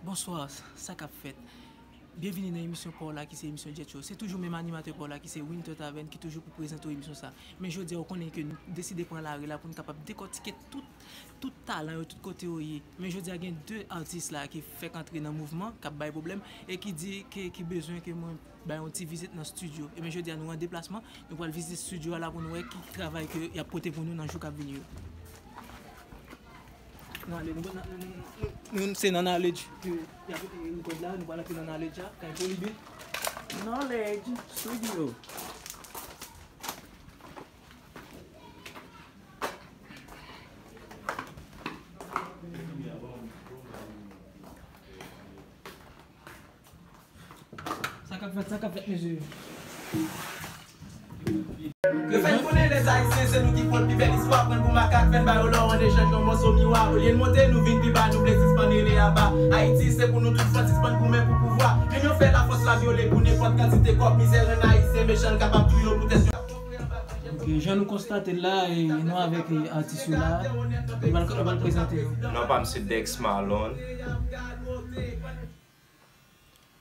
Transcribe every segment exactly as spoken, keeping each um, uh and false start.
Bonswa, sa k ap fèt? Byenvini nan emisyon pa w la ki se emisyon Jet Show. Se toujou menm animatè pa w la ki se Winter Taverne ki toujou pou prezante w emisyon sa. Men jodi a, ou konnen ke nou deside pran lari la pou n kapab dekòtike tout, tout talan yo, tout kote yo ye. Men jodi a, gen de atis la ki fèk antre nan mouvman, k ap bay pwoblèm, e ki di ke, ki bezwen ke mwen bay yon ti vizit nan estidyo. Ebyen, jodi a, nou an deplasman, nou pral vizite estidyo a la pou nou wè ki travay ke y ap pote pou nou nan jou k ap vini yo. N ale, nou, nou, nou, nou, nou, se nan Knowledge ke y ap rekòd la, nou pral antre nan Knowledge la, kay Poly Beat. Knowledge Studio. Sa k ap fèt, sa k ap fèt, mesye? Yo fè n konnen lèzayisyen se nou ki pwodui bèl istwa, pran n pou makak, fè n ba yo lò an echanj yon mòso miwa. Olye n monte, nou vin pi ba, nou vle sispann rele aba. Ayiti se pou nou tout, fò n sispann goumen pou pouvwa. Linyon fè lafòs la vyole pou nenpòt kantite kòb, mizè rann ayisyen mechan, l kapab touye yo poutèt yo. Ok, jan nou konstate l la, e, nou avèk, e, atis yo la, nou pral, nou pral prezante yo. Non pa m se Dex Marlon.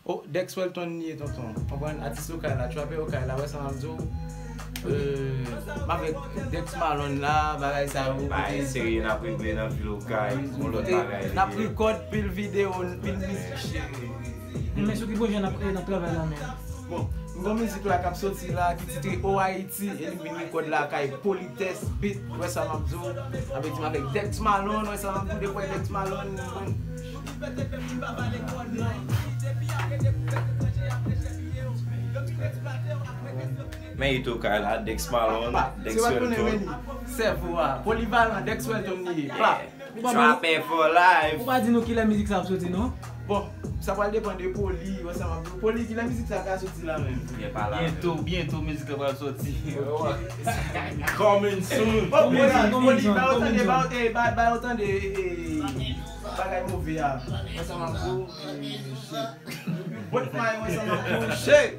Oh, Dex Welton li ye, tonton. Konprann, atis lokal la, trapè okay la, wè sa m ap di w. Euh, m avèk Dex Marlon la, bagay sa yo. Bagay serye n ap regle nan vil okay, yon lòt bagay li ye. N ap rekòd pil videyo, pil mizik cheri. Men sou ki pwojè n ap, n ap travay la menm? Bon, m gon mizik la k ap soti la, ki titre O I T, e li vin rekòd la kay Politesse Beat, wè sa m ap di w. Sa vle di m avèk Dex Marlon, wè sa m ap di w, depi w wè Dex Marlon, men it okay la, Dex Marlon, Dex Welton. Sèvo a, polivalan, Dex Welton li ye. Pap. Ou pa ban nou, trapè for life. Ou pa di nou kilè mizik sa ap soti, non? Bon, sa pral depann de Poli, wè sa m ap di w. Poli, kilè mizik sa ka soti la menm? Gen pa la. Byento, byento mizik la pral soti. Ok. Coming soon. Oh, Poli, Poli, ba yo tande, ba yo, eh, ba, ba yo tande, eh, eh, bagay move a. Wè sa m ap di w, eh, shit. Bòt may, wè sa m ap di w, shit.